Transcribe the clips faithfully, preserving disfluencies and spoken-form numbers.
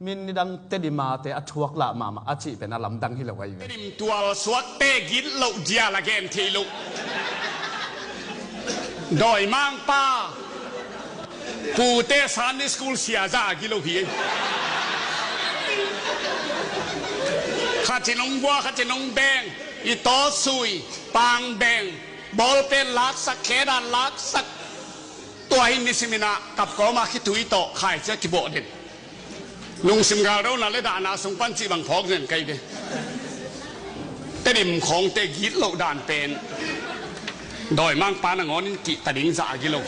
Min nidang Tedim a te a thuak lah mahmah a cih pen a lamdang hi lo ahi ve. Tedim tual suakte gitloh dial a gen thei loh. Dawimangpa pute Sunday school sia za a gilo hi. Khat in hong vua, khat in hong beng, i tawtsui, pang beng, bawlpen laksak, khedan laksak. Tua hi nisimin ah kapkawm a khitui tawh khaici a kibawh den. Lungsim galdona le dahna sung pan cih bang phawk zen kei ve. Tedim khawngte gitloh dan pen Dawimangpa nangawnin kihta ding za a gilo.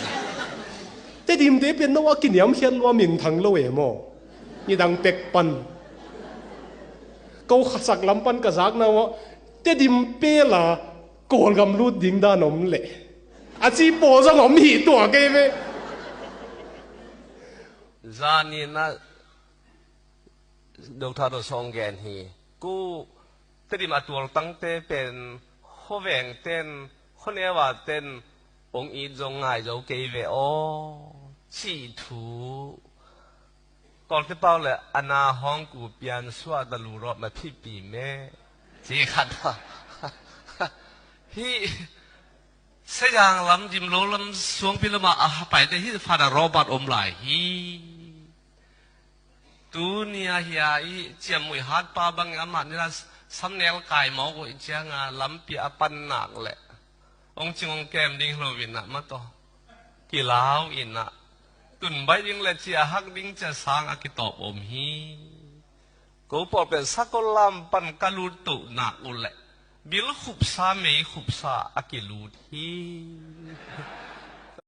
Tedimte pen no a kiniamkhiat lua minthang lo e maw? Nidang pek pan ko khasak lam pan ka zakna maw? Tedim pela Kawlgam lut ding dan om leh a ci pawl zong om hi tua kei ve. Zaninah Dr. Dosong gen hi. Ku Tedim a tualtangte pen khuavengten, khuanevaten ong it zong ngai zo kei ve aw, cih thu. Kawlte pau le a na hawng ku pian suah da lu rawp ma phipi me, ci khat. Hi Sejang lam, Dimlo lam, Suangpi lamah a paite hi Father Robert om lai hi. Tuni a hia i ciammuih hatpa bangin amah nila samnel kai mawk uh i cianga lampi a pan nak leh hong cing hong kem ding lo in ah mataw kilau in ah tunbaih ding le cia hak ding cia sang a kitawp om hi. Ko pawl pen sakol lam pan ka lut toh nak uh leh bil khupsa mei khupsa a kilut hi.